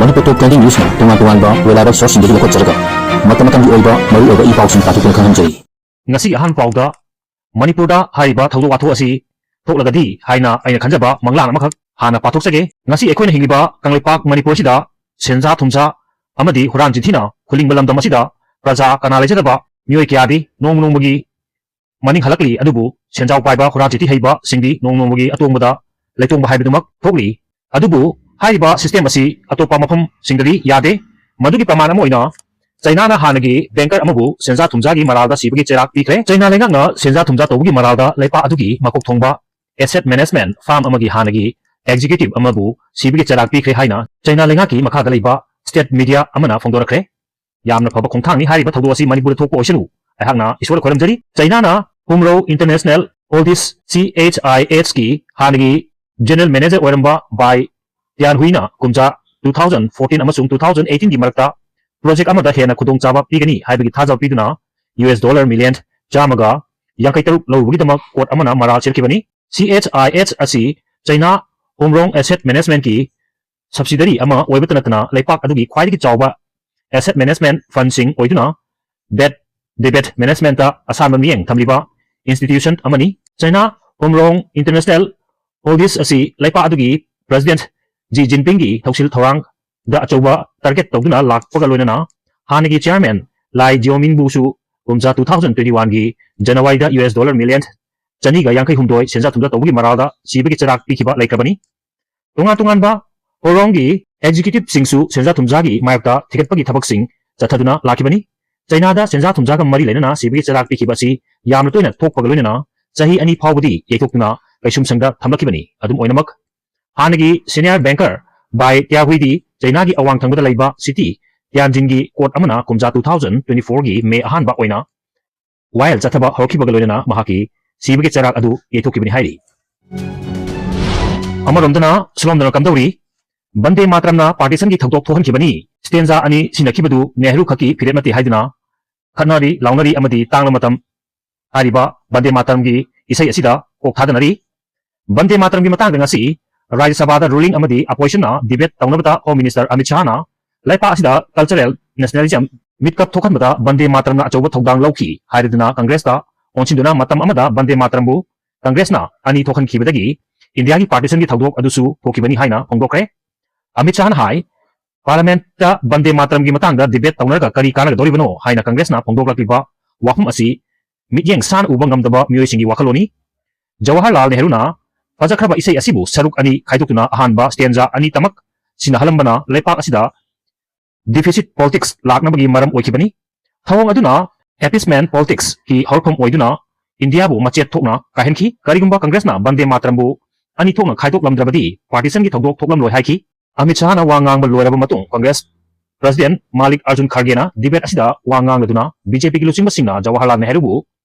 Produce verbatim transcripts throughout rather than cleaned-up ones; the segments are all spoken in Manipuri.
ꯃꯅꯤꯄꯨꯔ ꯇꯣꯞ ꯇ꯭ꯋꯦꯟꯇꯤ ꯅ꯭ꯌꯨꯁꯅ ꯇꯣꯉꯥꯟ ꯇꯣꯉꯥꯟꯕ reliable sourceꯁꯤꯡꯗꯒꯤ ꯂꯧꯈꯠꯆꯔꯒ ꯃꯇꯝ ꯃꯇꯝꯒꯤ ꯑꯣꯏꯕ ꯃꯔꯨꯑꯣꯏꯕ ꯏ ꯄꯥꯎꯁꯤꯡ ꯇꯥꯊꯣꯛꯇꯨꯅ ꯈꯪꯍꯟꯖꯔꯤ꯫ ꯉꯁꯤ ꯑꯍꯥꯟꯕ ꯄꯥꯎꯗ ꯃꯅꯤꯄꯨꯔꯗ ꯍꯥꯏꯔꯤꯕ ꯊꯧꯗꯣꯛ ꯋꯥꯊꯣꯛ ꯑꯁꯤ ꯊꯣꯛꯂꯒꯗꯤ ꯍꯥꯏꯅ ꯑꯩꯅ ꯈꯟꯖꯕ ꯃꯪꯂꯥꯟ ꯑꯃꯈꯛ ꯍꯥꯟꯅ ꯄꯥꯊꯣꯛꯆꯒꯦ꯫ ꯉꯁꯤ ꯑꯩꯈꯣꯏꯅ ꯍꯤꯡꯂꯤꯕ ꯀꯪꯂꯩꯄꯥꯛ ꯃꯅꯤꯄꯨꯔꯁꯤꯗ ꯁꯦꯟꯖꯥ ꯊꯨꯝꯖꯥ ꯑꯃꯗꯤ ꯍꯨꯔꯥꯟ ꯆꯤꯟꯊꯤꯅ ꯈꯨꯂꯤꯡꯕ ꯂꯝꯗꯝ ꯑꯁꯤꯗ ꯄ꯭ꯔꯖꯥ ꯀꯅꯥ ꯂꯩꯖꯗꯕ ꯃꯤꯑꯣꯏ ꯀꯌꯥꯗꯤ ꯅꯣꯡꯃ ꯅꯣꯡꯃꯒꯤ ꯃꯅꯤꯡ ꯍꯜꯂꯛꯂꯤ꯫ ꯑꯗꯨꯕꯨ ꯁꯦꯟꯖꯥꯎ ꯄꯥꯏꯕ ꯍꯨꯔꯥꯟ ꯆꯤꯊꯤ ꯍꯩꯕꯁꯤꯡꯗꯤ ꯅꯣꯡ ꯅꯣꯡꯃꯒꯤ ꯑꯇꯣꯡꯕꯗ ꯂꯩꯇꯣꯡꯕ ꯍꯥꯏꯕꯗꯨꯃꯛ ꯊꯣꯛꯂꯤ꯫ ꯑꯗꯨꯕꯨ ꯍꯥꯏꯔꯤꯕ system ꯑꯁꯤ ꯑꯇꯣꯞꯄ ꯃꯐꯝꯁꯤꯡꯗꯗꯤ ꯌꯥꯗꯦ꯫ ꯃꯗꯨꯒꯤ ꯄ꯭ꯔꯃꯥꯟ ꯑꯃ ꯑꯣꯏꯅ ꯆꯩꯅꯥꯅ ꯍꯥꯟꯅꯒꯤ banker ꯑꯃꯕꯨ ꯁꯦꯟꯖꯥ ꯊꯨꯝꯖꯥꯒꯤ ꯃꯔꯥꯜꯗ ꯁꯤꯕꯒꯤ ꯆꯩꯔꯥꯛ ꯄꯤꯈ꯭ꯔꯦ꯫ ꯆꯩꯅꯥ ꯂꯩꯉꯥꯛꯅ ꯁꯦꯟꯖꯥ ꯊꯨꯝꯖꯥ ꯇꯧꯕꯒꯤ ꯃꯔꯥꯜꯗ ꯂꯩꯄꯥꯛ ꯑꯗꯨꯒꯤ ꯃꯀꯣꯛ ꯊꯣꯡꯕ asset management firm ꯑꯃꯒꯤ ꯍꯥꯟꯅꯒꯤ executive ꯑꯃꯕꯨ ꯁꯤꯕꯒꯤ ꯆꯩꯔꯥꯛ ꯄꯤꯈ꯭ꯔꯦ ꯍꯥꯏꯅ ꯆꯩꯅꯥ ꯂꯩꯉꯥꯛꯀꯤ ꯃꯈꯥꯗ ꯂꯩꯕ state media ꯑꯃꯅ ꯐꯣꯡꯗꯣꯔꯛꯈ꯭ꯔꯦ꯫ ꯌꯥꯝꯅ ꯐꯕ ꯈꯣꯡꯊꯥꯡꯅꯤ꯫ ꯍꯥꯏꯔꯤꯕ ꯊꯧꯗꯣꯛ ꯑꯁꯤ ꯃꯅꯤꯄꯨꯔꯗ ꯊꯣꯛꯄ ꯑꯣꯏꯁꯅꯨ꯫ ꯑꯩꯍꯥꯛꯅ ꯏꯁꯣꯔꯗ ꯈꯣꯏꯔꯝꯖꯔꯤ꯫ ꯆꯩꯅꯥꯅ ꯍꯨꯝꯔꯧ International Holdings, C H I H ꯀꯤ ꯍꯥꯟꯅꯒꯤ general manager ꯑꯣꯏꯔꯝꯕ ꯕꯥꯏ ꯇꯤꯌꯥꯟ ꯍꯨꯏꯅ ꯀꯨꯝꯖꯥ two thousand fourteen ꯑꯃꯁꯨꯡ two thousand eighteen ꯒꯤ ꯃꯔꯛꯇ project ꯑꯃꯗ ꯍꯦꯟꯅ ꯈꯨꯗꯣꯡꯆꯥꯕ ꯄꯤꯒꯅꯤ ꯍꯥꯏꯕꯒꯤ ꯊꯥꯖꯕ ꯄꯤꯗꯨꯅ U S dollar million ꯆꯥꯝꯃꯒ ꯌꯥꯡꯈꯩ ꯇꯔꯨꯛ ꯂꯧꯔꯨꯕꯒꯤꯗꯃꯛ court ꯑꯃꯅ ꯃꯔꯥꯜ ꯁꯤꯔꯛꯈꯤꯕꯅꯤ꯫ C H I H ꯑꯁꯤ ꯆꯩꯅꯥ ꯍꯨꯝꯔꯧ asset management ꯀꯤ subsidiary ꯑꯃ ꯑꯣꯏꯕꯇ ꯅꯠꯇꯅ ꯂꯩꯄꯥꯛ ꯑꯗꯨꯒꯤ ꯈ꯭ꯋꯥꯏꯗꯒꯤ ꯆꯥꯎꯕ asset management fund ꯁꯤꯡ ꯑꯣꯏꯗꯨꯅ ꯕꯦꯠ ꯗꯦꯕꯦꯠ management ꯇ ꯑꯁꯥꯟꯕ ꯃꯤꯠꯌꯦꯡ ꯊꯝꯂꯤꯕ institution ꯑꯃꯅꯤ꯫ ꯆꯩꯅꯥ ꯍꯨꯝꯔꯧ International Holdings ꯑꯁꯤ ꯂꯩꯄꯥꯛ ꯑꯗꯨꯒꯤ President Xi Jinping ꯒꯤ ꯊꯧꯁꯤꯜ ꯊꯧꯔꯥꯡꯗ ꯑꯆꯧꯕ target ꯇꯧꯗꯨꯅ ꯂꯥꯛꯄꯒ ꯂꯣꯏꯅꯅ ꯍꯥꯟꯅꯒꯤ chairman ꯂꯥꯏ ꯖꯤꯑꯣꯃꯤꯡꯕꯨꯁꯨ ꯀꯨꯝꯖꯥ two thousand twenty one ꯒꯤ January ꯗ U S dollar million ꯆꯅꯤꯒ ꯌꯥꯡꯈꯩ ꯍꯨꯝꯗꯣꯏ ꯁꯦꯟꯖꯥ ꯊꯨꯝꯖꯥ ꯇꯧꯕꯒꯤ ꯃꯔꯥꯜꯗ ꯁꯤꯕꯒꯤ ꯆꯩꯔꯥꯛ ꯄꯤꯈꯤꯕ ꯂꯩꯈ꯭ꯔꯕꯅꯤ꯫ ꯇꯣꯉꯥꯟ ꯇꯣꯉꯥꯟꯕ ꯍꯨꯝꯔꯧꯒꯤ executive ꯁꯤꯡꯁꯨ ꯁꯦꯟꯖꯥ ꯊꯨꯝꯖꯥꯒꯤ ꯃꯥꯌꯣꯛꯇ ꯊꯤꯒꯠꯄꯒꯤ ꯊꯕꯛꯁꯤꯡ ꯆꯠꯊꯗꯨꯅ ꯂꯥꯛꯈꯤꯕꯅꯤ꯫ ꯆꯩꯅꯥꯗ ꯁꯦꯟꯖꯥ ꯊꯨꯝꯖꯥꯒ ꯃꯔꯤ ꯂꯩꯅꯅ ꯁꯤꯕꯒꯤ ꯆꯩꯔꯥꯛ ꯄꯤꯈꯤꯕ ꯑꯁꯤ ꯌꯥꯝꯅ ꯇꯣꯏꯅ ꯊꯣꯛꯄꯒ ꯂꯣꯏꯅꯅ ꯆꯍꯤ ꯑꯅꯤ ꯐꯥꯎꯕꯗꯤ ꯌꯩꯊꯣꯛꯇꯨꯅ ꯀꯩꯁꯨꯝꯁꯪꯗ ꯊꯝꯂꯛꯈꯤꯕꯅꯤ꯫ ꯑꯗꯨꯝ ꯑꯣꯏꯅꯃꯛ, ꯍꯥꯟꯅꯒꯤ senior banker ꯕꯥꯏ ꯇꯤꯌꯥꯍꯨꯏꯗꯤ ꯆꯩꯅꯥꯒꯤ ꯑꯋꯥꯡ ꯊꯪꯕꯗ ꯂꯩꯕ city ꯇꯤꯌꯥꯟꯖꯤꯟꯒꯤ court ꯑꯃꯅ ꯀꯨꯝꯖꯥ two thousand twenty four ꯒꯤ May ꯑꯍꯥꯟꯕ ꯑꯣꯏꯅ ꯋꯥꯌꯦꯜ ꯆꯠꯊꯕ ꯍꯧꯔꯛꯈꯤꯕꯒ ꯂꯣꯏꯅꯅ ꯃꯍꯥꯛꯀꯤ ꯁꯤꯕꯒꯤ ꯆꯩꯔꯥꯛ ꯑꯗꯨ ꯌꯩꯊꯣꯛꯈꯤꯕꯅꯤ ꯍꯥꯏꯔꯤ꯫ ꯑꯃꯔꯣꯝꯗꯅ ꯁꯨꯂꯣꯝꯗꯅ ꯀꯝꯗꯧꯔꯤ? ꯕꯟꯗꯦ ꯃꯥꯇꯔꯝꯅ partition ꯒꯤ ꯊꯧꯗꯣꯛ ꯊꯣꯛꯍꯟꯈꯤꯕꯅꯤ꯫ Stanza ꯑꯅꯤ ꯁꯤꯟꯅꯈꯤꯕꯗꯨ ꯅꯦꯍꯔꯨ ꯈꯛꯀꯤ ꯐꯤꯔꯦꯞ ꯅꯠꯇꯦ ꯍꯥꯏꯗꯨꯅ ꯈꯠꯅꯔꯤ ꯂꯥꯎꯅꯔꯤ ꯑꯃꯗꯤ ꯇꯥꯡꯂ ꯃꯇꯝ ꯍꯥꯏꯔꯤꯕ ꯕꯟꯗꯦ ꯃꯥꯇꯔꯝꯒꯤ ꯏꯁꯩ ꯑꯁꯤꯗ ꯀꯣꯛ ꯊꯥꯗꯅꯔꯤ꯫ ꯕꯟꯗꯦ ꯃꯥꯇꯔꯝꯒꯤ ꯃꯇꯥꯡꯗ ꯉꯁꯤ ꯔꯥꯖ꯭ꯌ ꯁꯚꯥꯗ ruling ꯑꯃꯗꯤ oppositionꯅ debate ꯇꯧꯅꯕꯗ Home Minister ꯑꯃꯤꯠ ꯁꯍꯥꯅ ꯂꯩꯄꯥꯛ ꯑꯁꯤꯗ cultural nationalism ꯃꯤꯠꯀꯞ ꯊꯣꯛꯍꯟꯕꯗ ꯕꯟꯗꯦ ꯃꯥꯇꯔꯝꯅ ꯑꯆꯧꯕ ꯊꯧꯗꯥꯡ ꯂꯧꯈꯤ ꯍꯥꯏꯔꯗꯨꯅ ꯀꯪꯒ꯭ꯔꯦꯁꯇ ꯑꯣꯟꯁꯤꯟꯗꯨꯅ ꯃꯇꯝ ꯑꯃꯗ ꯕꯟꯗꯦ ꯃꯥꯇꯔꯝꯕꯨ ꯀꯪꯒ꯭ꯔꯦꯁꯅ ꯑꯅꯤ ꯊꯣꯛꯍꯟꯈꯤꯕꯗꯒꯤ ꯏꯟꯗꯤꯌꯥꯒꯤ partitionꯒꯤ ꯊꯧꯗꯣꯛ ꯑꯗꯨꯁꯨ ꯊꯣꯛꯈꯤꯕꯅꯤ ꯍꯥꯏꯅ ꯐꯣꯡꯗꯣꯛꯈ꯭ꯔꯦ꯫ ꯑꯃꯤꯠ ꯁꯍꯥꯅ ꯍꯥꯏ, Parliamentꯇ ꯕꯟꯗꯦ ꯃꯥꯇꯔꯝꯒꯤ ꯃꯇꯥꯡꯗ debate ꯇꯧꯅꯔꯒ ꯀꯔꯤ ꯀꯥꯟꯅꯒꯗꯧꯔꯤꯕꯅꯣ ꯍꯥꯏꯅ ꯀꯪꯒ꯭ꯔꯦꯁꯅ ꯐꯣꯡꯗꯣꯛꯂꯛꯂꯤꯕ ꯋꯥꯐꯝ ꯑꯁꯤ ꯃꯤꯠꯌꯦꯡ ꯁꯥꯟꯅ ꯎꯕ ꯉꯝꯗꯕ ꯃꯤꯑꯣꯏꯁꯤꯡꯒꯤ ꯋꯥꯈꯜꯂꯣꯟꯅꯤ꯫ ꯖꯋꯥꯍꯔꯂꯥꯜ ꯅꯦꯍꯔꯨꯅ ꯐꯖꯈ꯭ꯔꯕ ꯏꯁꯩ ꯑꯁꯤꯕꯨ ꯁꯔꯨꯛ ꯑꯅꯤ ꯈꯥꯏꯗꯣꯛꯇꯨꯅ ꯑꯍꯥꯟꯕ stanza ꯑꯅꯤꯇꯃꯛ ꯁꯤꯟꯅꯍꯜꯂꯝꯕꯅ ꯂꯩꯄꯥꯛ ꯑꯁꯤꯗ deficit politics ꯂꯥꯛꯅꯕꯒꯤ ꯃꯔꯝ ꯑꯣꯏꯈꯤꯕꯅꯤ꯫ ꯊꯧꯑꯣꯡ ꯑꯗꯨꯅ appeasement politicsꯀꯤ ꯍꯧꯔꯛꯐꯝ ꯑꯣꯏꯗꯨꯅ ꯏꯟꯗꯤꯌꯥꯕꯨ ꯃꯆꯦꯠ ꯊꯣꯛꯅ ꯀꯥꯏꯍꯟꯈꯤ꯫ ꯀꯔꯤꯒꯨꯝꯕ ꯀꯪꯒ꯭ꯔꯦꯁꯅ ꯕꯟꯗꯦ ꯃꯥꯇꯔꯝꯕꯨ ꯑꯅꯤ ꯊꯣꯛꯅ ꯈꯥꯏꯗꯣꯛꯂꯝꯗ꯭ꯔꯕꯗꯤ partitionꯒꯤ ꯊꯧꯗꯣꯛ ꯊꯣꯛꯂꯝꯂꯣꯏ ꯍꯥꯏꯈꯤ꯫ ꯑꯃꯤꯠ ꯁꯍꯥꯅ ꯋꯥ ꯉꯥꯡꯕ ꯂꯣꯏꯔꯕ ꯃꯇꯨꯡ ꯀꯪꯒ꯭ꯔꯦꯁ president ꯃꯥꯂꯤꯛ ꯑꯔꯖꯨꯟ ꯈꯥꯔꯒꯦꯅ debate ꯑꯁꯤꯗ ꯋꯥ ꯉꯥꯡꯂꯗꯨꯅ BJPꯒꯤ ꯂꯨꯆꯤꯡꯕꯁꯤꯡꯅ ꯖꯋꯥꯍꯔꯂꯥꯜ ꯅꯦꯍꯔꯨꯕꯨ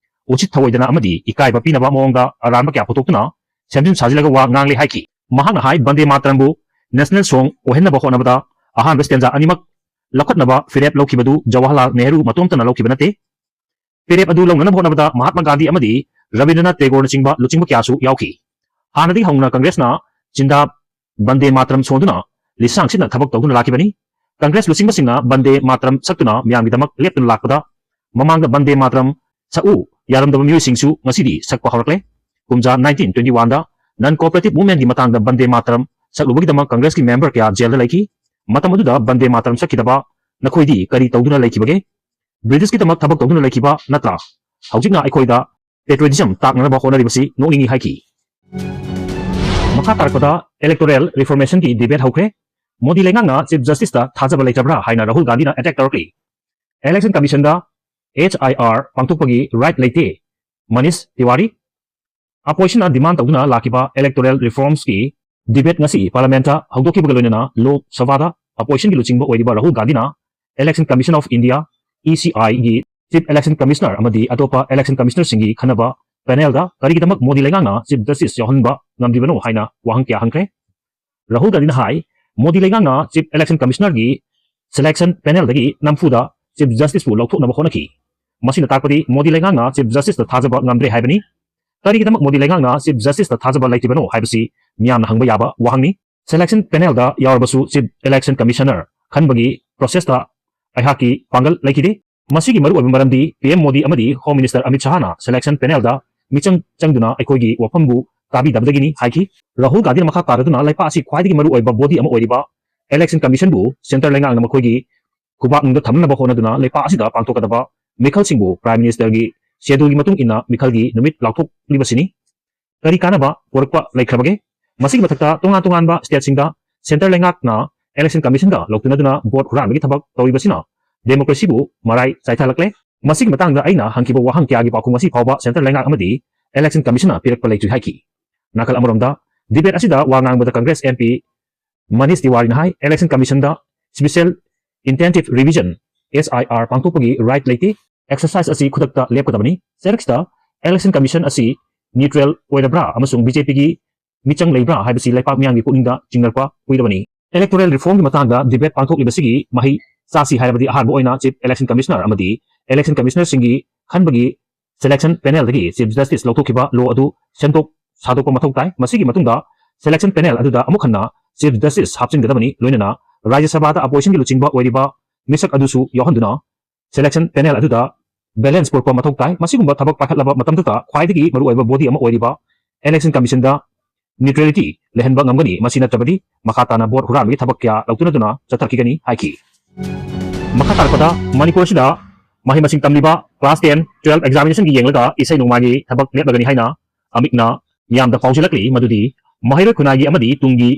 ꯎꯁꯤꯠ ꯊꯑꯣꯏꯗꯅ ꯑꯃꯗꯤ ꯏꯀꯥꯏꯕ ꯄꯤꯅꯕ ꯃꯑꯣꯡꯗ ꯑꯔꯥꯟꯕ ꯀꯌꯥ ꯄꯨꯊꯣꯛꯇꯨꯅ ꯁꯦꯝꯖꯤꯟ ꯁꯥꯖꯤꯜꯂꯒ ꯋꯥ ꯉꯥꯡꯂꯦ ꯍꯥꯏꯈꯤ꯫ ꯃꯍꯥꯛꯅ ꯍꯥꯏ, ꯕꯟꯗꯦ ꯃꯥꯇꯔꯝꯕꯨ national song ꯑꯣꯏꯍꯟꯅꯕ ꯍꯣꯠꯅꯕꯗ ꯑꯍꯥꯟꯕ stanza ꯑꯅꯤꯃꯛ ꯂꯧꯈꯠꯅꯕ ꯐꯤꯔꯦꯞ ꯂꯧꯈꯤꯕꯗꯨ ꯖꯋꯥꯍꯔꯂꯥꯜ ꯅꯦꯍꯔꯨ ꯃꯇꯣꯝꯇꯅ ꯂꯧꯈꯤꯕ ꯅꯠꯇꯦ꯫ ꯐꯤꯔꯦꯞ ꯑꯗꯨ ꯂꯧꯅꯅꯕ ꯍꯣꯠꯅꯕꯗ ꯃꯍꯥꯠꯃ ꯒꯥꯟꯙꯤ ꯑꯃꯗꯤ ꯔꯕꯤꯟꯗ꯭ꯔꯅꯥꯊ ꯇꯦꯒꯣꯔꯅꯆꯤꯡꯕ ꯂꯨꯆꯤꯡꯕ ꯀꯌꯥꯁꯨ ꯌꯥꯎꯈꯤ꯫ ꯍꯥꯟꯅꯗꯒꯤ ꯍꯧꯅ ꯀꯪꯒ꯭ꯔꯦꯁꯅ ꯆꯤꯟꯗꯥ ꯕꯟꯗꯦ ꯃꯥꯇꯔꯝ ꯁꯣꯟꯗꯨꯅ ꯂꯤꯁꯥꯡ ꯁꯤꯠꯅ ꯊꯕꯛ ꯇꯧꯗꯨꯅ ꯂꯥꯛꯈꯤꯕꯅꯤ꯫ ꯀꯪꯒ꯭ꯔꯦꯁ ꯂꯨꯆꯤꯡꯕꯁꯤꯡꯅ ꯕꯟꯗꯦ ꯃꯥꯇꯔꯝ ꯁꯛꯇꯨꯅ ꯃꯤꯌꯥꯝꯒꯤꯗꯃꯛ ꯂꯦꯞꯇꯨꯅ ꯂꯥꯛꯄꯗ ꯃꯃꯥꯡꯗ ꯕꯟꯗꯦ ꯃꯥꯇꯔꯝ ꯁꯛꯎ ꯌꯥꯔꯝꯗꯕ ꯃꯤꯑꯣꯏꯁꯤꯡꯁꯨ ꯉꯁꯤꯗꯤ ꯁꯛꯄ ꯍꯧꯔꯛꯂꯦ꯫ ꯀꯨꯝꯖꯥ nineteen twenty oneꯗ non cooperative movementꯀꯤ ꯃꯇꯥꯡꯗ ꯕꯟꯗꯦ ꯃꯥꯇꯔꯝ ꯁꯛꯂꯨꯕꯒꯤꯗꯃꯛ ꯀꯪꯒ꯭ꯔꯦꯁꯀꯤ member ꯀꯌꯥ ꯖꯦꯜꯗ ꯂꯩꯈꯤ꯫ ꯃꯇꯝ ꯑꯗꯨꯗ ꯕꯟꯗꯦ ꯃꯥꯇꯔꯝ ꯁꯛꯈꯤꯗꯕ ꯅꯈꯣꯏꯗꯤ ꯀꯔꯤ ꯇꯧꯗꯨꯅ ꯂꯩꯈꯤꯕꯒꯦ? ꯕ꯭ꯔꯤꯇꯤꯁꯀꯤꯗꯃꯛ ꯊꯕꯛ ꯇꯧꯗꯨꯅ ꯂꯩꯈꯤꯕ ꯅꯠꯇ꯭ꯔꯥ? ꯍꯧꯖꯤꯛꯅ ꯑꯩꯈꯣꯏꯗ patriotism ꯇꯥꯛꯅꯅꯕ ꯍꯣꯠꯅꯔꯤꯕꯁꯤ ꯅꯣꯛꯅꯤꯡꯏ ꯍꯥꯏꯈꯤ꯫ ꯃꯈꯥ ꯇꯥꯔꯛꯄꯗ electoral reformationꯒꯤ debate ꯍꯧꯈ꯭ꯔꯦ꯫ ꯃꯣꯗꯤ ꯂꯩꯉꯥꯛꯅ Chief Justiceꯇ ꯊꯥꯖꯕ ꯂꯩꯇ꯭ꯔꯕ꯭ꯔꯥ ꯍꯥꯏꯅ ꯔꯥꯍꯨꯜ ꯒꯥꯟꯙꯤꯅ attack ꯇꯧꯔꯛꯂꯤ꯫ Election Commissionꯗ HIR ꯄꯥꯡꯊꯣꯛꯄꯒꯤ right ꯂꯩꯇꯦ, ꯃꯅꯤꯁ ꯇꯤꯋꯥꯔꯤ꯫ Oppositionꯅ demand ꯇꯧꯗꯨꯅ ꯂꯥꯛꯈꯤꯕ electoral reformsꯀꯤ debate ꯉꯁꯤ Parliamentꯇ ꯍꯧꯗꯣꯛꯈꯤꯕꯒ ꯂꯣꯏꯅꯅ Lok Sabhaꯗ oppositionꯒꯤ ꯂꯨꯆꯤꯡꯕ ꯑꯣꯏꯔꯤꯕ ꯔꯥꯍꯨꯜ ꯒꯥꯟꯙꯤꯅ Election Commission of India, ECIꯒꯤ Chief Election Commissioner ꯑꯃꯗꯤ ꯑꯇꯣꯞꯄ Election Commissionerꯁꯤꯡꯒꯤ ꯈꯟꯅꯕ panelꯗ ꯀꯔꯤꯒꯤꯗꯃꯛ ꯃꯣꯗꯤ ꯂꯩꯉꯥꯛꯅ Chief Justice ꯌꯥꯎꯍꯟꯕ ꯉꯝꯗ꯭ꯔꯤꯕꯅꯣ ꯍꯥꯏꯅ ꯋꯥꯍꯪ ꯀꯌꯥ ꯍꯪꯈ꯭ꯔꯦ꯫ ꯔꯥꯍꯨꯜ ꯒꯥꯟꯙꯤꯅ ꯍꯥꯏ, ꯃꯣꯗꯤ ꯂꯩꯉꯥꯛꯅ Chief Election Commissionerꯒꯤ selection panelꯗꯒꯤ ꯅꯝꯐꯨꯗ Chief Justiceꯄꯨ ꯂꯧꯊꯣꯛꯅꯕ ꯍꯣꯠꯅꯈꯤ꯫ ꯃꯁꯤꯅ ꯇꯥꯛꯄꯗꯤ ꯃꯣꯗꯤ ꯂꯩꯉꯥꯛꯅ Chief Justiceꯇ ꯊꯥꯖꯕ ꯉꯝꯗ꯭ꯔꯦ ꯍꯥꯏꯕꯅꯤ꯫ ꯀꯔꯤꯒꯤꯗꯃꯛ ꯃꯣꯗꯤ ꯂꯩꯉꯥꯛꯅ Chief Justiceꯇ ꯊꯥꯖꯕ ꯂꯩꯇ꯭ꯔꯤꯕꯅꯣ ꯍꯥꯏꯕꯁꯤ ꯃꯤꯌꯥꯝꯅ ꯍꯪꯕ ꯌꯥꯕ ꯋꯥꯍꯪꯅꯤ꯫ Selection panelꯗ ꯌꯥꯎꯔꯕꯁꯨ Chief Election Commissioner ꯈꯟꯕꯒꯤ processꯇ ꯑꯩꯍꯥꯛꯀꯤ ꯄꯥꯡꯒꯜ ꯂꯩꯈꯤꯗꯦ꯫ ꯃꯁꯤꯒꯤ ꯃꯔꯨꯑꯣꯏꯕ ꯃꯔꯝꯗꯤ P M Modi ꯑꯃꯗꯤ Home Minister Amit Shahꯅ selection panelꯗ ꯃꯤꯆꯪ ꯆꯪꯗꯨꯅ ꯑꯩꯈꯣꯏꯒꯤ ꯋꯥꯐꯝꯕꯨ ꯇꯥꯕꯤꯗꯕꯗꯒꯤꯅꯤ ꯍꯥꯏꯈꯤ꯫ ꯔꯥꯍꯨꯜ ꯒꯥꯟꯙꯤꯅ ꯃꯈꯥ ꯇꯥꯔꯗꯨꯅ ꯂꯩꯄꯥꯛ ꯑꯁꯤ ꯈ꯭ꯋꯥꯏꯗꯒꯤ ꯃꯔꯨꯑꯣꯏꯕ body ꯑꯃ ꯑꯣꯏꯔꯤꯕ Election Commissionꯕꯨ centre ꯂꯩꯉꯥꯛꯅ ꯃꯈꯣꯏꯒꯤ ꯈꯨꯕꯥꯛꯅꯨꯡꯗ ꯊꯝꯅꯅꯕ ꯍꯣꯠꯅꯗꯨꯅ ꯂꯩꯄꯥꯛ ꯑꯁꯤꯗ ꯄꯥꯡꯊꯣꯛꯀꯗꯕ ꯃꯤꯈꯜꯁꯤꯡꯕꯨ Prime Ministerꯒꯤ scheduleꯒꯤ ꯃꯇꯨꯡ ꯏꯟꯅ ꯃꯤꯈꯜꯒꯤ ꯅꯨꯃꯤꯠ ꯂꯥꯎꯊꯣꯛꯂꯤꯕꯁꯤꯅꯤ꯫ ꯀꯔꯤ ꯀꯥꯟꯅꯕ ꯄꯨꯔꯛꯄ ꯂꯩꯈ꯭ꯔꯕꯒꯦ? ꯃꯁꯤꯒꯤ ꯃꯊꯛꯇ ꯇꯣꯉꯥꯟ ꯇꯣꯉꯥꯟꯕ stateꯁꯤꯡꯗ centre ꯂꯩꯉꯥꯛꯅ Election Commissionꯒ ꯂꯧꯇꯨꯅꯗꯨꯅ vote ꯍꯨꯔꯥꯟꯕꯒꯤ ꯊꯕꯛ ꯇꯧꯔꯤꯕꯁꯤꯅ democracyꯕꯨ ꯃꯔꯥꯏ ꯆꯥꯏꯊꯍꯜꯂꯛꯂꯦ꯫ ꯃꯁꯤꯒꯤ ꯃꯇꯥꯡꯗ ꯑꯩꯅ ꯍꯪꯈꯤꯕ ꯋꯥꯍꯪ ꯀꯌꯥꯒꯤ ꯄꯥꯎꯈꯨꯝ ꯉꯁꯤ ꯐꯥꯎꯕ centre ꯂꯩꯉꯥꯛ ꯑꯃꯗꯤ Election Commissionꯅ ꯄꯤꯔꯛꯄ ꯂꯩꯇ꯭ꯔꯤ ꯍꯥꯏꯈꯤ꯫ ꯅꯥꯀꯜ ꯑꯃꯔꯣꯝꯗ debate ꯑꯁꯤꯗ ꯋꯥ ꯉꯥꯡꯕꯗ Congress M P Manish ꯇꯤꯋꯥꯔꯤꯅ high, Election Commissionꯗ special intensive revision, S I R, ꯄꯥꯡꯊꯣꯛꯄꯒꯤ right ꯂꯩꯇꯦ꯫ Exercise ꯑꯁꯤ ꯈꯨꯗꯛꯇ ꯂꯦꯞꯀꯗꯕꯅꯤ꯫ ꯆꯩꯔꯛꯁꯤꯗ Election Commission ꯑꯁꯤ neutral ꯑꯣꯏꯔꯕ꯭ꯔꯥ ꯑꯃꯁꯨꯡ BJPꯒꯤ ꯃꯤꯆꯪ ꯂꯩꯕ꯭ꯔꯥ ꯍꯥꯏꯕꯁꯤ ꯂꯩꯄꯥꯛ ꯃꯤꯌꯥꯝꯒꯤ ꯄꯨꯛꯅꯤꯡꯗ ꯆꯤꯡꯅꯔꯛꯄ ꯀꯨꯏꯔꯕꯅꯤ꯫ Electoral reformꯒꯤ ꯃꯇꯥꯡꯗ debate ꯄꯥꯡꯊꯣꯛꯂꯤꯕꯁꯤꯒꯤ ꯃꯍꯩ ꯆꯥꯁꯤ ꯍꯥꯏꯔꯕꯗꯤ ꯑꯍꯥꯟꯕ ꯑꯣꯏꯅ Chief Election Commissioner ꯑꯃꯗꯤ Election Commissionerꯁꯤꯡꯒꯤ ꯈꯟꯕꯒꯤ selection panelꯗꯒꯤ Chief Justice ꯂꯧꯊꯣꯛꯈꯤꯕ law ꯑꯗꯨ ꯁꯦꯝꯗꯣꯛ ꯁꯥꯗꯣꯛꯄ ꯃꯊꯧ ꯇꯥꯏ꯫ ꯃꯁꯤꯒꯤ ꯃꯇꯨꯡꯗ selection panel ꯑꯗꯨꯗ ꯑꯃꯨꯛ ꯍꯟꯅ Chief Justice ꯍꯥꯞꯆꯤꯟꯒꯗꯕꯅꯤ꯫ ꯂꯣꯏꯅꯅ ꯔꯥꯖ꯭ꯌ ꯁꯚꯥꯗ oppositionꯒꯤ ꯂꯨꯆꯤꯡꯕ ꯑꯣꯏꯔꯤꯕ ꯃꯤꯁꯛ ꯑꯗꯨꯁꯨ ꯌꯥꯎꯍꯟꯗꯨꯅ selection panel ꯑꯗꯨꯗ balance ꯄꯨꯔꯛꯄ ꯃꯊꯧ ꯇꯥꯏ꯫ ꯃꯁꯤꯒꯨꯝꯕ ꯊꯕꯛ ꯄꯥꯏꯈꯠꯂꯕ ꯃꯇꯝꯗꯇ ꯈ꯭ꯋꯥꯏꯗꯒꯤ ꯃꯔꯨꯑꯣꯏꯕ body ꯑꯃ ꯑꯣꯏꯔꯤꯕ Election Commissionꯗ neutrality ꯂꯩꯍꯟꯕ ꯉꯝꯒꯅꯤ꯫ ꯃꯁꯤ ꯅꯠꯇ꯭ꯔꯕꯗꯤ ꯃꯈꯥ ꯇꯥꯅ vote ꯍꯨꯔꯥꯟꯕꯒꯤ ꯊꯕꯛ ꯀꯌꯥ ꯂꯧꯇꯨꯅꯗꯨꯅ ꯆꯠꯊꯔꯛꯈꯤꯒꯅꯤ ꯍꯥꯏꯈꯤ꯫ ꯃꯈꯥ ꯇꯥꯔꯛꯄꯗ ꯃꯅꯤꯄꯨꯔ ꯑꯁꯤꯗ ꯃꯍꯩ ꯃꯁꯤꯡ ꯇꯝꯂꯤꯕ class ten, twelve examinationꯒꯤ ꯌꯦꯡꯂꯒ ꯏꯁꯩ ꯅꯣꯡꯃꯥꯏꯒꯤ ꯊꯕꯛ ꯂꯦꯞꯂꯒꯅꯤ ꯍꯥꯏꯅ ꯑꯃꯤꯛꯅ ꯃꯤꯌꯥꯝꯗ ꯄꯥꯎꯖꯦꯜꯂꯛꯂꯤ꯫ ꯃꯗꯨꯗꯤ ꯃꯍꯩꯔꯣꯏ ꯈꯨꯟꯅꯥꯏꯒꯤ ꯑꯃꯗꯤ ꯇꯨꯡꯒꯤ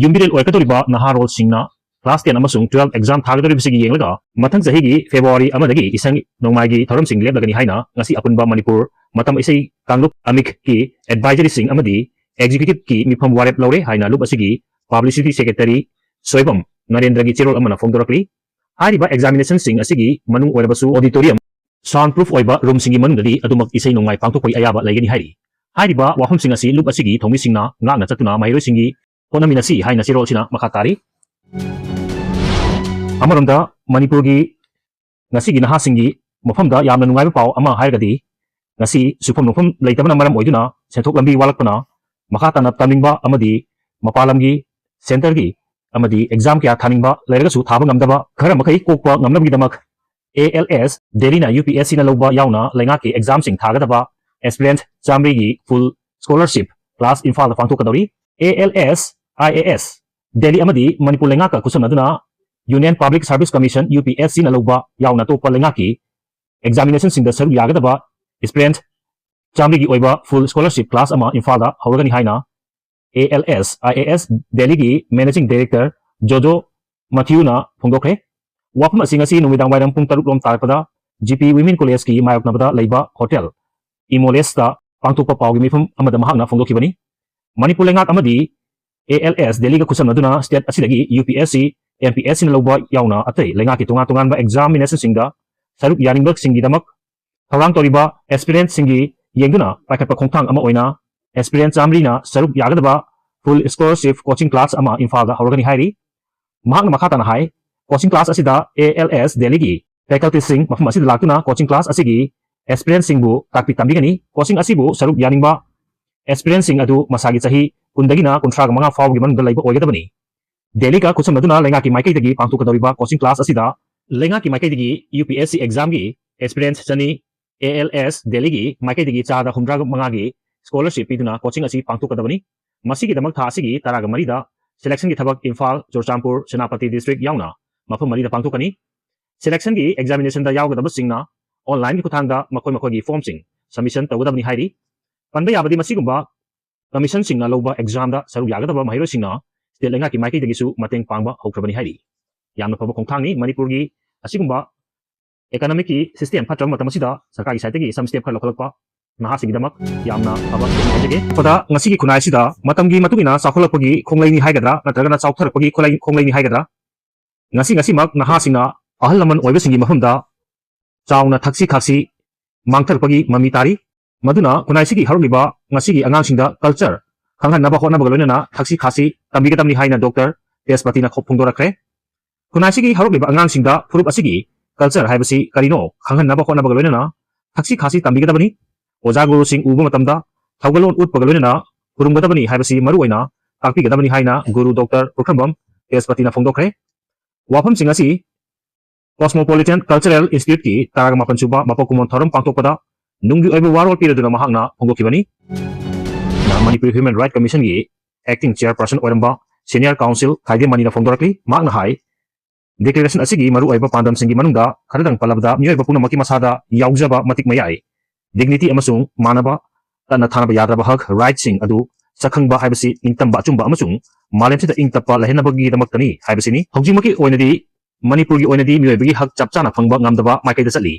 ꯌꯨꯝꯕꯤꯔꯦꯜ ꯑꯣꯏꯔꯛꯀꯗꯧꯔꯤꯕ ꯅꯍꯥꯔꯣꯜꯁꯤꯡꯅ class ten ꯑꯃꯁꯨꯡ twelve exam ꯊꯥꯒꯗꯧꯔꯤꯕꯁꯤꯒꯤ ꯌꯦꯡꯂꯒ ꯃꯊꯪ ꯆꯍꯤꯒꯤ February ꯑꯃꯗꯒꯤ ꯏꯁꯩ ꯅꯣꯡꯃꯥꯏꯒꯤ ꯊꯧꯔꯝꯁꯤꯡ ꯂꯦꯞꯂꯒꯅꯤ ꯍꯥꯏꯅ ꯉꯁꯤ ꯑꯄꯨꯟꯕ ꯃꯅꯤꯄꯨꯔ ꯃꯇꯝ ꯏꯁꯩ ꯀꯥꯡꯂꯨꯞ ꯑꯃꯤꯛꯀꯤ advisoryꯁꯤꯡ ꯑꯃꯗꯤ executiveꯀꯤ ꯃꯤꯐꯝ ꯋꯥꯔꯦꯞ ꯂꯧꯔꯦ ꯍꯥꯏꯅ ꯂꯨꯞ ꯑꯁꯤꯒꯤ publicity secretary ꯁꯣꯏꯕꯝ ꯅꯔꯦꯟꯗ꯭ꯔꯒꯤ ꯆꯦꯔꯣꯜ ꯑꯃꯅ ꯐꯣꯡꯗꯣꯔꯛꯂꯤ꯫ ꯍꯥꯏꯔꯤꯕ examinationꯁꯤꯡ ꯑꯁꯤꯒꯤ ꯃꯅꯨꯡ ꯑꯣꯏꯔꯕꯁꯨ auditorium sound proof ꯑꯣꯏꯕ roomꯁꯤꯡꯒꯤ ꯃꯅꯨꯡꯗꯗꯤ ꯑꯗꯨꯃꯛ ꯏꯁꯩ ꯅꯣꯡꯃꯥꯏ ꯄꯥꯡꯊꯣꯛꯄꯒꯤ ꯑꯌꯥꯕ ꯂꯩꯒꯅꯤ ꯍꯥꯏꯔꯤ꯫ ꯍꯥꯏꯔꯤꯕ ꯋꯥꯐꯝꯁꯤꯡ ꯑꯁꯤ ꯂꯨꯞ ꯑꯁꯤꯒꯤ ꯊꯧꯃꯤꯁꯤꯡꯅ ꯉꯥꯛꯅ ꯆꯠꯇꯨꯅ ꯃꯍꯩꯔꯣꯏꯁꯤꯡꯒꯤ ꯍꯣꯠꯅꯃꯤꯟꯅꯁꯤ ꯍꯥꯏꯅ ꯆꯦꯔꯣꯜ ꯑꯁꯤꯅ ꯃꯈꯥ ꯇꯥꯔꯤ꯫ ꯑꯃꯔꯣꯝꯗ ꯃꯅꯤꯄꯨꯔꯒꯤ ꯉꯁꯤꯒꯤ ꯅꯍꯥꯁꯤꯡꯒꯤ ꯃꯐꯝꯗ ꯌꯥꯝꯅ ꯅꯨꯡꯉꯥꯏꯕ ꯄꯥꯎ ꯑꯃ ꯍꯥꯏꯔꯒꯗꯤ ꯉꯁꯤ ꯁꯨꯐꯝ ꯅꯣꯝꯐꯝ ꯂꯩꯇꯕꯅ ꯃꯔꯝ ꯑꯣꯏꯗꯨꯅ ꯁꯦꯟꯊꯣꯛ ꯂꯝꯕꯤ ꯋꯥꯠꯂꯛꯄꯅ ꯃꯈꯥ ꯇꯥꯅ ꯇꯝꯅꯤꯡꯕ ꯑꯃꯗꯤ ꯃꯄꯥꯟ ꯂꯝꯒꯤ centreꯒꯤ ꯑꯃꯗꯤ exam ꯀꯌꯥ ꯊꯥꯅꯤꯡꯕ ꯂꯩꯔꯒꯁꯨ ꯊꯥꯕ ꯉꯝꯗꯕ ꯈꯔ ꯃꯈꯩ ꯀꯣꯛꯄ ꯉꯝꯅꯕꯒꯤꯗꯃꯛ A L S Delhiꯅ U P S Cꯅ ꯂꯧꯕ ꯌꯥꯎꯅ ꯂꯩꯉꯥꯛꯀꯤ examꯁꯤꯡ ꯊꯥꯒꯗꯕ aspirant ꯆꯥꯃꯔꯤꯒꯤ full scholarship class ꯏꯝꯐꯥꯜꯗ ꯄꯥꯡꯊꯣꯛꯀꯗꯧꯔꯤ꯫ A L S I A S Delhi ꯑꯃꯗꯤ Manipur ꯂꯩꯉꯥꯛꯀ ꯈꯨꯠꯁꯝꯅꯗꯨꯅ Union Public Service Commission U P S Cꯅ ꯂꯧꯕ ꯌꯥꯎꯅ ꯑꯇꯣꯞꯄ ꯂꯩꯉꯥꯛꯀꯤ examinationꯁꯤꯡꯗ ꯁꯔꯨꯛ ꯌꯥꯒꯗꯕ aspirant ꯆꯥꯃꯔꯤꯒꯤ ꯑꯣꯏꯕ full scholarship class ꯑꯃ ꯏꯝꯐꯥꯜꯗ ꯍꯧꯔꯒꯅꯤ ꯍꯥꯏꯅ A L S I A S Delhiꯒꯤ Managing Director ꯖꯣꯖꯣ ꯃꯊꯤꯌꯨꯅ ꯐꯣꯡꯗꯣꯛꯈ꯭ꯔꯦ꯫ ꯋꯥꯐꯝ ꯑꯁꯤ ꯉꯁꯤ ꯅꯨꯃꯤꯗꯥꯡ ꯋꯥꯏꯔꯝ ꯄꯨꯡ ꯇꯔꯨꯛ ꯔꯣꯝ ꯇꯥꯔꯛꯄꯗ G P Women Collegeꯀꯤ ꯃꯥꯌꯣꯛꯅꯕꯗ ꯂꯩꯕ hotel Imolesꯇ ꯄꯥꯡꯊꯣꯛꯄ ꯄꯥꯎꯒꯤ ꯃꯤꯐꯝ ꯑꯃꯗ ꯃꯍꯥꯛꯅ ꯐꯣꯡꯗꯣꯛꯈꯤꯕꯅꯤ꯫ ꯃꯅꯤꯄꯨꯔ ꯂꯩꯉꯥꯛ ꯑꯃꯗꯤ A L S Delhiꯒ ꯈꯨꯠꯁꯝꯅꯗꯨꯅ state ꯑꯁꯤꯗꯒꯤ U P S C, M P S Cꯅ ꯂꯧꯕ ꯌꯥꯎꯅ ꯑꯇꯩ ꯂꯩꯉꯥꯛꯀꯤ ꯇꯣꯉꯥꯟ ꯇꯣꯉꯥꯟꯕ examinationꯁꯤꯡꯗ ꯁꯔꯨꯛ ꯌꯥꯅꯤꯡꯕꯁꯤꯡꯒꯤꯗꯃꯛ ꯊꯧꯔꯥꯡ ꯇꯧꯔꯤꯕ aspirantꯁꯤꯡꯒꯤ ꯌꯦꯡꯗꯨꯅ ꯄꯥꯏꯈꯠꯄ ꯈꯣꯡꯊꯥꯡ ꯑꯃ ꯑꯣꯏꯅ aspirant ꯆꯥꯃꯔꯤꯅ ꯁꯔꯨꯛ ꯌꯥꯒꯗꯕ full scholarship coaching class ꯑꯃ ꯏꯝꯐꯥꯜꯗ ꯍꯧꯔꯒꯅꯤ ꯍꯥꯏꯔꯤ꯫ ꯃꯍꯥꯛꯅ ꯃꯈꯥ ꯇꯥꯅ ꯍꯥꯏ, coaching class ꯑꯁꯤꯗ A L S Delhiꯒꯤ facultyꯁꯤꯡ ꯃꯐꯝ ꯑꯁꯤꯗ ꯂꯥꯛꯇꯨꯅ coaching class ꯑꯁꯤꯒꯤ aspirantꯁꯤꯡꯕꯨ ꯇꯥꯛꯄꯤ ꯇꯝꯕꯤꯒꯅꯤ꯫ Coaching ꯑꯁꯤꯕꯨ ꯁꯔꯨꯛ ꯌꯥꯅꯤꯡꯕ aspirantꯁꯤꯡ ꯑꯗꯨ ꯃꯁꯥꯒꯤ ꯆꯍꯤ ꯀꯨꯟꯗꯒꯤꯅ ꯀꯨꯟꯊ꯭ꯔꯥꯒ ꯃꯉꯥ ꯐꯥꯎꯕꯒꯤ ꯃꯅꯨꯡꯗ ꯂꯩꯕ ꯑꯣꯏꯒꯗꯕꯅꯤ꯫ Delhiꯒ ꯈꯨꯠꯁꯝꯅꯗꯨꯅ ꯂꯩꯉꯥꯛꯀꯤ ꯃꯥꯏꯀꯩꯗꯒꯤ ꯄꯥꯡꯊꯣꯛꯀꯗꯧꯔꯤꯕ coaching class ꯑꯁꯤꯗ ꯂꯩꯉꯥꯛꯀꯤ ꯃꯥꯏꯀꯩꯗꯒꯤ U P S C examꯒꯤ aspirant ꯆꯅꯤ, A L S Delhiꯒꯤ ꯃꯥꯏꯀꯩꯗꯒꯤ ꯆꯥꯗ ꯍꯨꯝꯗ꯭ꯔꯥ ꯃꯉꯥꯒꯤ scholarship ꯄꯤꯗꯨꯅ coaching ꯑꯁꯤ ꯄꯥꯡꯊꯣꯛꯀꯗꯕꯅꯤ꯫ ꯃꯁꯤꯒꯤꯗꯃꯛ ꯊꯥ ꯑꯁꯤꯒꯤ ꯇꯔꯥꯒ ꯃꯔꯤꯗ selectionꯒꯤ ꯊꯕꯛ ꯏꯝꯐꯥꯜ, ꯆꯨꯔꯆꯥꯟꯄꯨꯔ, ꯁꯦꯅꯥꯄꯇꯤ district ꯌꯥꯎꯅ ꯃꯐꯝ ꯃꯔꯤꯗ ꯄꯥꯡꯊꯣꯛꯀꯅꯤ꯫ Selectionꯒꯤ examinationꯗ ꯌꯥꯎꯒꯗꯕꯁꯤꯡꯅ onlineꯒꯤ ꯈꯨꯠꯊꯥꯡꯗ ꯃꯈꯣꯏ ꯃꯈꯣꯏꯒꯤ formꯁꯤꯡ submission ꯇꯧꯒꯗꯕꯅꯤ ꯍꯥꯏꯔꯤ꯫ ꯄꯟꯕ ꯌꯥꯕꯗꯤ ꯃꯁꯤꯒꯨꯝꯕ commissionꯁꯤꯡꯅ ꯂꯧꯕ examꯗ ꯁꯔꯨꯛ ꯌꯥꯒꯗꯕ ꯃꯍꯩꯔꯣꯏꯁꯤꯡꯅ state ꯂꯩꯉꯥꯛꯀꯤ ꯃꯥꯏꯀꯩꯗꯒꯤꯁꯨ ꯃꯇꯦꯡ ꯄꯥꯡꯕ ꯍꯧꯈ꯭ꯔꯕꯅꯤ ꯍꯥꯏꯔꯤ꯫ ꯌꯥꯝꯅ ꯐꯕ ꯈꯣꯡꯊꯥꯡꯅꯤ꯫ ꯃꯅꯤꯄꯨꯔꯒꯤ ꯑꯁꯤꯒꯨꯝꯕ economicꯀꯤ system ꯐꯠꯇ꯭ꯔꯕ ꯃꯇꯝ ꯑꯁꯤꯗ ꯁꯔꯀꯥꯔꯒꯤ sideꯇꯒꯤ some step ꯈꯔ ꯂꯧꯈꯠꯂꯛꯄ ꯅꯍꯥꯁꯤꯡꯒꯤꯗꯃꯛ ꯌꯥꯝꯅ ꯐꯕ stepꯅꯤ ꯍꯥꯏꯖꯒꯦ꯫ ꯄꯗ ꯉꯁꯤꯒꯤ ꯈꯨꯟꯅꯥꯏꯁꯤꯗ ꯃꯇꯝꯒꯤ ꯃꯇꯨꯡ ꯏꯟꯅ ꯆꯥꯎꯈꯠꯂꯛꯄꯒꯤ ꯈꯣꯡꯂꯩꯅꯤ ꯍꯥꯏꯒꯗ꯭ꯔꯥ ꯅꯠꯇ꯭ꯔꯒꯅ ꯆꯥꯎꯊꯔꯛꯄꯒꯤ ꯈꯣꯡꯂꯩ-, ꯈꯣꯡꯂꯩꯅꯤ ꯍꯥꯏꯒꯗ꯭ꯔꯥ? ꯉꯁꯤ ꯉꯁꯤꯃꯛ ꯅꯍꯥꯁꯤꯡꯅ ꯑꯍꯜ ꯂꯃꯟ ꯑꯣꯏꯕꯁꯤꯡꯒꯤ ꯃꯐꯝꯗ ꯆꯥꯎꯅ ꯊꯛꯁꯤ ꯈꯥꯁꯤ ꯃꯥꯡꯊꯔꯛꯄꯒꯤ ꯃꯃꯤ ꯇꯥꯔꯤ꯫ ꯃꯗꯨꯅ ꯈꯨꯟꯅꯥꯏꯁꯤꯒꯤ ꯍꯧꯔꯛꯂꯤꯕ ꯉꯁꯤꯒꯤ ꯑꯉꯥꯡꯁꯤꯡꯗ culture ꯈꯪꯍꯟꯅꯕ ꯍꯣꯠꯅꯕꯒ ꯂꯣꯏꯅꯅ ꯊꯛꯁꯤ ꯈꯥꯁꯤ ꯇꯝꯕꯤꯒꯗꯕꯅꯤ ꯍꯥꯏꯅ ꯗꯣꯛꯇꯔ ꯇꯦꯖꯄꯇꯤꯅ ꯈꯣ-, ꯐꯣꯡꯗꯣꯔꯛꯈ꯭ꯔꯦ꯫ ꯈꯨꯟꯅꯥꯏꯁꯤꯒꯤ ꯍꯧꯔꯛꯂꯤꯕ ꯑꯉꯥꯡꯁꯤꯡꯗ ꯐꯨꯔꯨꯞ ꯑꯁꯤꯒꯤ culture ꯍꯥꯏꯕꯁꯤ ꯀꯔꯤꯅꯣ ꯈꯪꯍꯟꯅꯕ ꯍꯣꯠꯅꯕꯒ ꯂꯣꯏꯅꯅ ꯊꯛꯁꯤ ꯈꯥꯁꯤ ꯇꯝꯕꯤꯒꯗꯕꯅꯤ꯫ ꯑꯣꯖꯥ ꯒꯨꯔꯨꯁꯤꯡ ꯎꯕ ꯃꯇꯝꯗ ꯊꯧꯒꯜꯂꯣꯟ ꯎꯠꯄꯒ ꯂꯣꯏꯅꯅ ꯈꯨꯔꯨꯝꯒꯗꯕꯅꯤ ꯍꯥꯏꯕꯁꯤ ꯃꯔꯨꯑꯣꯏꯅ ꯇꯥꯛꯄꯤꯒꯗꯕꯅꯤ ꯍꯥꯏꯅ ꯒꯨꯔꯨ ꯗꯣꯛꯇꯔ ꯄꯨꯈ꯭ꯔꯝꯕꯝ ꯇꯦꯖꯄꯇꯤꯅ ꯐꯣꯡꯗꯣꯛꯈ꯭ꯔꯦ꯫ ꯋꯥꯐꯝꯁꯤꯡ ꯑꯁꯤ Cosmopolitan Cultural Instituteꯀꯤ ꯇꯔꯥꯃꯥꯄꯟ ꯁꯨꯕ ꯃꯄꯣꯛ ꯀꯨꯝꯑꯣꯟ ꯊꯧꯔꯝ ꯄꯥꯡꯊꯣꯛꯄꯗ ꯅꯨꯡꯒꯤ ꯑꯣꯏꯕ ꯋꯥꯔꯣꯜ ꯄꯤꯔꯗꯨꯅ ꯃꯍꯥꯛꯅ ꯐꯣꯡꯗꯣꯛꯈꯤꯕꯅꯤ꯫ Manipur Human Right Commissionꯒꯤ Acting Chairperson ꯑꯣꯏꯔꯝꯕ senior counsel ꯈꯥꯏꯗꯦꯝ ꯃꯅꯤꯅ ꯐꯣꯡꯗꯣꯔꯛꯂꯤ꯫ ꯃꯍꯥꯛꯅ ꯍꯥꯏ, declaration ꯑꯁꯤꯒꯤ ꯃꯔꯨꯑꯣꯏꯕ ꯄꯥꯟꯗꯝꯁꯤꯡꯒꯤ ꯃꯅꯨꯡꯗ ꯈꯔꯗꯪ ꯄꯜꯂꯕꯗ ꯃꯤꯑꯣꯏꯕ ꯄꯨꯝꯅꯃꯛꯀꯤ ꯃꯁꯥꯗ ꯌꯥꯎꯖꯕ ꯃꯇꯤꯛ ꯃꯌꯥꯏ, dignity ꯑꯃꯁꯨꯡ ꯃꯥꯟꯅꯕ, ꯇꯠꯅ ꯊꯥꯅꯕ ꯌꯥꯗ꯭ꯔꯕ ꯍꯛ, rightꯁꯤꯡ ꯑꯗꯨ ꯁꯛꯈꯪꯕ ꯍꯥꯏꯕꯁꯤ ꯅꯤꯡꯇꯝꯕ ꯑꯆꯨꯝꯕ ꯑꯃꯁꯨꯡ ꯃꯥꯂꯦꯝꯁꯤꯗ ꯏꯪ ꯇꯞꯄ ꯂꯩꯍꯟꯅꯕꯒꯤꯗꯃꯛꯇꯅꯤ ꯍꯥꯏꯕꯁꯤꯅꯤ꯫ ꯍꯧꯖꯤꯛꯃꯛꯀꯤ ꯑꯣꯏꯅꯗꯤ ꯃꯅꯤꯄꯨꯔꯒꯤ ꯑꯣꯏꯅꯗꯤ ꯃꯤꯑꯣꯏꯕꯒꯤ ꯍꯛ ꯆꯞ ꯆꯥꯅ ꯐꯪꯕ ꯉꯝꯗꯕ ꯃꯥꯏꯀꯩꯗ ꯆꯠꯂꯤ꯫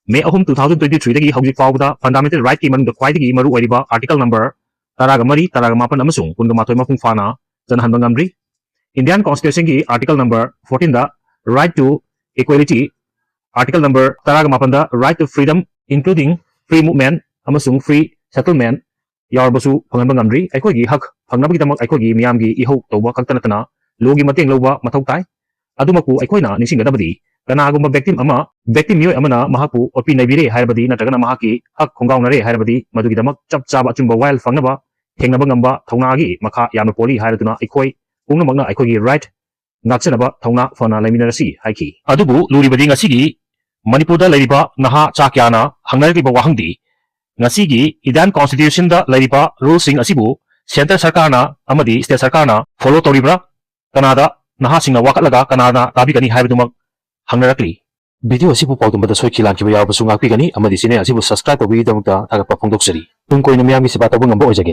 May ꯑꯍꯨꯝ, two thousand twenty threeꯗꯒꯤ ꯍꯧꯖꯤꯛ ꯐꯥꯎꯕꯗ fundamental rightꯀꯤ ꯃꯅꯨꯡꯗ ꯈ꯭ꯋꯥꯏꯗꯒꯤ ꯃꯔꯨ ꯑꯣꯏꯔꯤꯕ article number ꯇꯔꯥꯒ ꯃꯔꯤ, ꯇꯔꯥꯒ ꯃꯥꯄꯟ ꯑꯃꯁꯨꯡ ꯀꯨꯟꯒ ꯃꯥꯊꯣꯏ ꯃꯄꯨꯡ ꯐꯥꯅ ꯆꯠꯅꯍꯟꯕ ꯉꯝꯗ꯭ꯔꯤ꯫ Indian Constitutionꯒꯤ article number fourteenꯗ right to equality, article number ꯇꯔꯥꯒ ꯃꯥꯄꯟꯗ right to freedom, including free movement ꯑꯃꯁꯨꯡ free settlement ꯌꯥꯎꯔꯕꯁꯨ ꯐꯪꯍꯟꯕ ꯉꯝꯗ꯭ꯔꯤ꯫ ꯑꯩꯈꯣꯏꯒꯤ ꯍꯛ ꯐꯪꯅꯕꯒꯤꯗꯃꯛ ꯑꯩꯈꯣꯏꯒꯤ ꯃꯤꯌꯥꯝꯒꯤ ꯏꯍꯧ ꯇꯧꯕ ꯈꯛꯇ ꯅꯠꯇꯅ lawꯒꯤ ꯃꯇꯦꯡ ꯂꯧꯕ ꯃꯊꯧ ꯇꯥꯏ꯫ ꯑꯗꯨꯃꯛꯄꯨ ꯑꯩꯈꯣꯏꯅ ꯅꯤꯡꯁꯤꯡꯒꯗꯕꯗꯤ ꯀꯅꯥꯒꯨꯝꯕ victim ꯑꯃ, victim ꯃꯤꯑꯣꯏ ꯑꯃꯅ ꯃꯍꯥꯛꯄꯨ ꯑꯣꯠꯄꯤ ꯅꯩꯕꯤꯔꯦ ꯍꯥꯏꯔꯕꯗꯤ ꯅꯠꯇ꯭ꯔꯒꯅ ꯃꯍꯥꯛꯀꯤ ꯍꯛ ꯈꯣꯡꯒꯥꯎꯅꯔꯦ ꯍꯥꯏꯔꯕꯗꯤ ꯃꯗꯨꯒꯤꯗꯃꯛ ꯆꯞ ꯆꯥꯕ ꯑꯆꯨꯝꯕ ꯋꯥꯌꯦꯜ ꯐꯪꯅꯕ ꯊꯦꯡꯅꯕ ꯉꯝꯕ ꯊꯧꯅꯥꯒꯤ ꯃꯈꯥ ꯌꯥꯝꯅ ꯄꯣꯜꯂꯤ ꯍꯥꯏꯔꯗꯨꯅ ꯑꯩꯈꯣꯏ ꯄꯨꯝꯅꯃꯛꯅ ꯑꯩꯈꯣꯏꯒꯤ right ꯉꯥꯛꯆꯅꯕ ꯊꯧꯅꯥ ꯐꯅ ꯂꯩꯃꯤꯟꯅꯔꯁꯤ ꯍꯥꯏꯈꯤ꯫ ꯑꯗꯨꯕꯨ ꯂꯨꯔꯤꯕꯗꯤ ꯉꯁꯤꯒꯤ ꯃꯅꯤꯄꯨꯔꯗ ꯂꯩꯔꯤꯕ ꯅꯍꯥ ꯆꯥ ꯀꯌꯥꯅ ꯍꯪꯅꯔꯛꯂꯤꯕ ꯋꯥꯍꯪꯗꯤ ꯉꯁꯤꯒꯤ Indian Constitutionꯗ ꯂꯩꯔꯤꯕ ruleꯁꯤꯡ ꯑꯁꯤꯕꯨ centre ꯁꯔꯀꯥꯔꯅ ꯑꯃꯗꯤ state ꯁꯔꯀꯥꯔꯅ follow ꯇꯧꯔꯤꯕ꯭ꯔꯥ? ꯀꯅꯥꯗ ꯅꯍꯥꯁꯤꯡꯅ ꯋꯥꯀꯠꯂꯒ ꯀꯅꯥꯅ ꯇꯥꯕꯤꯒꯅꯤ ꯍꯥꯏꯕꯗꯨꯃꯛ ꯍꯪꯅꯔꯛꯂꯤ꯫ Video ꯑꯁꯤꯕꯨ ꯄꯥꯎꯗꯝꯕꯗ ꯁꯣꯏꯈꯤ ꯂꯥꯟꯈꯤꯕ ꯌꯥꯎꯔꯕꯁꯨ ꯉꯥꯛꯄꯤꯒꯅꯤ ꯑꯃꯗꯤ channel ꯑꯁꯤꯕꯨ subscribe ꯇꯧꯕꯤꯕꯒꯤꯗꯃꯛꯇ ꯊꯥꯒꯠꯄ ꯐꯣꯡꯗꯣꯛꯆꯔꯤ꯫ ꯇꯨꯡ ꯀꯣꯏꯅ ꯃꯤꯌꯥꯝꯒꯤ ꯁꯦꯕꯥ ꯇꯧꯕ ꯉꯝꯕ ꯑꯣꯏꯖꯒꯦ꯫